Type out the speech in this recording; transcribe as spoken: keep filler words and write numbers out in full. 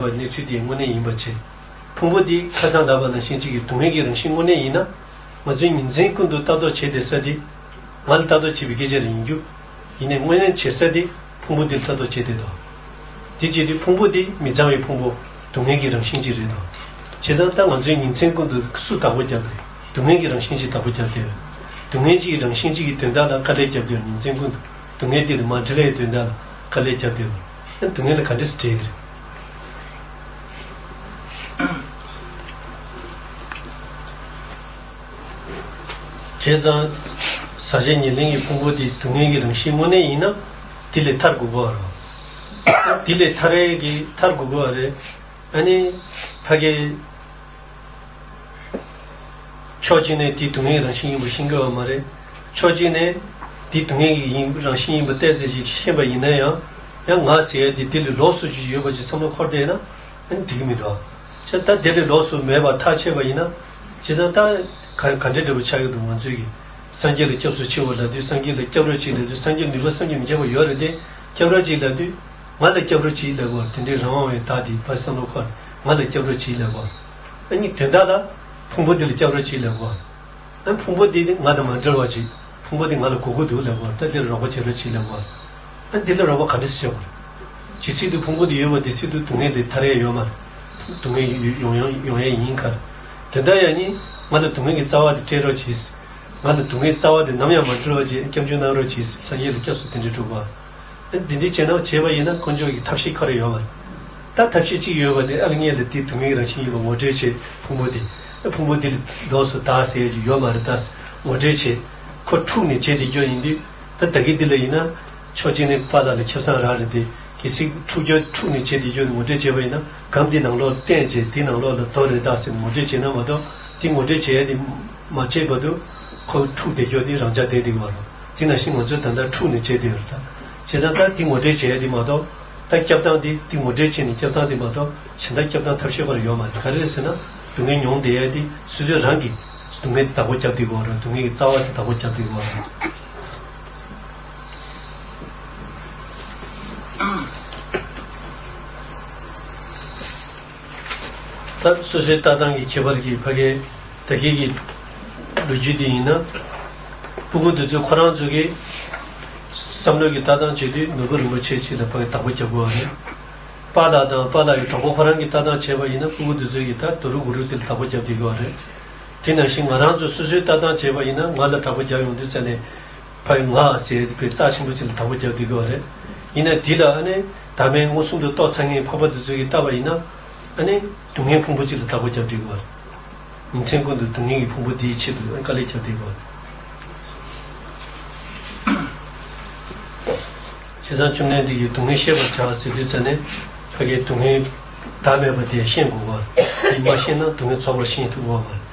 བའི་གནས་ཚུལ་དེ་དངོས་གནས་ཡིན་པ་བྱས། ཕུང་པོ་འདི་ཁ་སང་ལབ་པ་ནང་བཞིན་གཅིག་གི་སྡུག་བསྔལ་གྱི་རང་བཞིན་དངོས་གནས་ཡིན་ན། ང་ཚོའི་ཉིན་མཚན་ཀུན་ཏུ་ལྟ་རྟོག་བྱེད་བསྡད་ས་དེ། ང་ལ་ལྟ་རྟོག་བྱེད་པའི་སྐད་ཆ་རེ་ཡིན་རྒྱུ། ཡིན་ནའི་དངོས་གནས་བྱེད་ས་དེ་ཕུང་པོ་འདི་ལ་ལྟ་རྟོག་བྱེད་བསྡད་དོ། དེ་བྱེད་དུས་ཕུང་པོ་འདི་མི་གཙང་བའི་ཕུང་པོ། སྡུག་བསྔལ་གྱི་རང་བཞིན་ཅིག་རེད་དོ། བྱས་ཙང་ད་ང་ཚོའི་ཉིན་མཚན་ཀུན་ཏུ་སུ་བདག་པོ་རྒྱབ་འདུག་སྡུག་བསྔལ་གྱི་རང་བཞིན་ཅིག་བདག་པོ་རྒྱབ་བསྡད་ཡོད། སྡུག་བསྔལ་གྱི་རང་བཞིན་ཅིག་གི་དོན་དག་ལ་དཀའ་ལས་རྒྱབ་བསྡད་ཡོད། ཉིན་མཚན་ཀུན་ཏུ་སྡུག་བསྔལ་དེ་ལ་མ་འདྲེས་པའི་དོན་དག་ལ་དཀའ་ལས་རྒྱབ་བསྡད་ཡོད། ཨ་སྡུག་བསྔལ་ལ་ག་འདྲས་སེ་འདྲེས་ཀྱི་རེད། བྱས་ཙང་། ཟག་བཅས་ཉེར་ལེན་གྱི་ཕུང་པོ་དེ་སྡུག་བསྔལ་གྱི་རང་བཞིན་དངོས་གནས་ཡིན་ན། དེ་ལས་ཐར་དགོས་ཀྱི་ཡོད་རེད། དེ་ལས་ཐར་ཡས་ཀྱི་ཐར་དགོས་ཀྱི་ཡོད་རེད། ཨ་ནི། ཕ་གི། ཕྱོགས་གཅིག་ནས་དེ་སྡུག་བསྔལ་གྱི་རང་བཞིན་ཡིན་པ་ཤེས་ཀྱི་ཡོད་མ་རེད། ཕྱོགས་གཅིག་ནས་དེ་སྡུག་བསྔལ་གྱི་ཡིན་རང་བཞིན་ཡིན་པ་བལྟས་ཚེ་ཅིག་ཤེས་པ་ཡིན་ན་ཡང་། ཡང་ང་ཟེར་ཡ་དེ་དེ་ལས་ལོགས་སུ་ཅིག་ཡོད་པ་ཅིག་བསམ་བློ་འཁོར་བསྡད་ན། ཨ་ནི་འགྲིག་གི་མི་འདུག་བྱས་ད་དེ་ལས་ལོགས་སུ་མེད་པ་ཐག་ཆོད་པ་ཡིན་ན། བྱས་ཙང་ད་ག་ག་འདྲ་འདྲ་པོ་ཆགས་ཀྱི་འདུག་ང་ཚོས་ཀྱི། སངས་རྒྱས་ལ་སྐྱབས་སུ་མཆིའོ་ལབ་དུས་སངས་རྒྱས་ལ་སྐྱབས་རོགས་གྱིས་ལབ་དུས་སངས་རྒྱས་ནུས་པ་བསམ་གྱིས་མི་ཁྱབ་པ་ཡོད་རེད་དེ། སྐྱབས་རོགས་གྱིས་ལབ་དུས། ང་ལ་སྐྱབས་རོགས་གྱིས་ལབ་དགོས། དེ་འདྲའི་རང་དབང་བའི་བདག་དེ་ཕར་བསམ་བློ་འཁོར། ང་ལ་སྐྱབས་རོགས་གྱིས་ལབ་དགོས། ཨ་ནི་དོན་དག་ལ་ཕུང་པོ་འདི་ལ་སྐྱབས་རོགས་གྱིས་ལབ་དགོས། ཨ་ཕུང་པོ་འདི་ནི་ང་དང་མ་འབྲེལ་བ་ཅིག་ཕུང་པོ་འདི་ང་ལ་དགོས་ཀྱི་འདུག་ལབ་དགོས། ད་འདིར་རོགས་པ་བྱེད་རོགས་གྱིས་ལབ་དགོས། ཨ་འདི་ལ་རོགས་པ་ག་འདྲ་སེ་བྱེད་དགོས། ཇི་སྲིད་དུ་ཕུང་པོ་འདི་ཡོད་པ་དེ་སྲིད་དུ་སྡུག་བསྔལ་དེ་ཐར་ཡས་ཡོད་མ་རེད། སྡུག་བསྔལ་ཡོང་ཡོང་ཡོང་ཡས་ཡིན་ཁར། དོན་དག་ཡང་ནི་ང་ལ་སྡུག་བསྔལ་གྱི་རྩ་བ་དེ་སྤྲད་རོགས་གྱིས། ང་ལ་སྡུག་བསྔལ་རྩ་བ་དེ་ནམ་ཡང་མ་འཕྲོད་པ་བྱས་སྐྱབས་འཇུག་གནང་རོགས་གྱིས། སངས་རྒྱས་ལ་སྐྱབས་སུ་དེ་འདྲའི་སྒྲུབ་པ། འདི་འདྲའི་བྱས་ན་བྱས་པ་ཡིན་ན་དཀོན་མཆོག་གི་ཐབས་ཤེས་ཁོ་རང་ཡོད་མ་རེད། ད་ཐབས་ཤེས་གཅིག་ཡོད་པ་དེ་ཨ་ལ་ངས་ལ་དེ་སྡུག་བསྔལ་གྱི་རང་བཞིན་ཡིན་པ་ངོ་སྤྲོད་བྱེད་ཕུང་པོ་དེ། ཕུང་པོ་དེ་ལ་ལོགས་སུ་བདག་ཟེར་ཡས་ཅིག་ཡོད་མ་རེད། ད་ངོ་སྤྲོད་བྱེད། ཁོ་འཁྲུགས་ནས་བྱས་བསྡད་རྒྱུ་ཡིན་དུས། ད་ད་གི་འདི་ལ་ཡིན་ན། ཕྱོགས་གཅིག་ནས་པཱ་ལགས་ལ་ཁེ་བཟང་རག་རེད་དེ། གལ་སྲིད་འཁྲུག་རྒྱུ་འཁྲུགས་ནས་བྱས་བསྡད་རྒྱུ་ངོ་སྤྲོད་བྱས་པ་ཡིན་ན། སྒམ་འདི་ནང་ལོགས་བསྟན་བྱས་དེ་ནང་ལོགས་ལ་རྡོ་རེད་ད་ཟེར་ངོ་སྤྲོད་བྱས་ན་མ་གཏོགས། དེ་ངོ་སྤྲོད་བྱས་ཡས་དེ་མ་བྱས་བར་དུ། ཁོ་འཁྲུགས་བསྡད་རྒྱུ་དེ་རང་འཇགས་བསྡད་བསྡད་ཀྱི་ཡོད་རེད། དེ་ནང་བཞིན་ང་ཚོས་ད་ལྟ་འཁྲུགས་ནས་བྱས་བསྡད་ཡོད་རེད་ད། བྱས་ཙང་ད་དེ་ངོ་སྤྲོད་བྱས་ཡས་དེ་མ་གཏོགས། ད་སྐྱབས་སྟངས་དེ་དེ་ངོ་སྤྲོད་བྱས་ནས་སྐྱབས་སྟངས་དེ་མ་གཏོགས་གཞན་དག་སྐྱབས་སྟངས་ཐབས་ཤེས་ཁོ་རང་ཡོད་མ་རེད། ག་རེ་རེད་ཟེར་ན། སྡུག་བསྔལ་མྱོང་བསྡད་ཡས་དེ་སོ་སོས་རང་གིས་སྡུག་བསྔལ་བདག་པོ་རྒྱབ་བསྡད་ཀྱི་ཡོད་རེད། སྡུག་བསྔལ་གྱི་རྩ་བ་དེ་བདག་པོ་རྒྱབ་བསྡད་ཀྱི་ཡོད་རེད། ད་སོ་སོའི་ལྟ་སྟངས་ཀྱི་ཁྱད་པར་གྱིས་ཕ་གིའི་ད་གིན་གྱི་ལོ་རྒྱུས་འདི་ཡིན་ན། སྤུ་གུ་འདི་ཚོས་ཁོ་རང་ཚོ་གི་བསམ་བློ་གི་ལྟ་སྟངས་བྱེད་དུས་ནོར་བུ་རིན་པོ་ཆེ་ཅིག་ལ་ཕ་གི་བདག་པོ་རྒྱབ་དགོས་པ་རེད། པཱ་ལགས་དང་པཱ་ལགས་ཀྱི་གྲོགས་པོ་ཁོ་རང་གི་ལྟ་སྟངས་བྱས་པ་ཡིན་ན་སྤུ་གུ་འདི་ཚོས་ཀྱི་ད་རྡོ་རུ་གུ་རུ་དེ་ལ་བདག་པོ་རྒྱབ་བསྡད་དགོས་པ་རེད། དེ་ནང་བཞིན་ང་རང་ཚོ་སོ་སོའི་ལྟ་སྟངས་བྱས་པ་ཡིན་ན་ང་ལ་བདག་པོ་རྒྱབ་ཡོང་དུས་ཙ་ནས། ཕ་གི་ང་ཟེར་དེ་དཔེ་རྩ་ཆེན་པོ་ཅིག་ལ་བདག་པོ་རྒྱབ་བསྡད་ཀྱི་ཡོད་རེད། ཡིན་ན་དེ་ལ་ཨ་ནི་བདག་མེད་མངོན་སུམ་དུ་རྟོགས་ཚར་མཁན་འཕགས་པ་འདི་ཚོ་གིས་བལྟས་པ་ཡིན་ན། ཨ་ནི་སྡུག་བསྔལ་ཕུང་པོ་ཅིག་ལ་བདག་པོ་རྒྱབ་བསྡད་ཀྱི་ཡོད་རེད། ཉིན་མཚན་ཀུན་ཏུ་སྡུག་བསྔལ་གྱི་ཕུང་པོ་འདིའི་ཆེད་དུ་ཨ་ནི་དཀའ་ལས་རྒྱབ་བསྡད་ཀྱི་ཡོད་རེད། བྱས་ཙང་བཅོམ་ལྡན་འདས་ཀྱིས་སྡུག་བསྔལ་ཤེས་པར་བྱ་ཟེར་དུས་ཙ་ནས་ཕ་གིའི་སྡུག་བསྔལ་བདག་མེད་པ་དེ་ཤེས་དགོས་པ་རེད། དེ་མ་ཤེས་ན་སྡུག་བསྔལ་ཚོགས་པར་ཤེས་ཐུབ་ཀྱི་ཡོད་མ་རེད།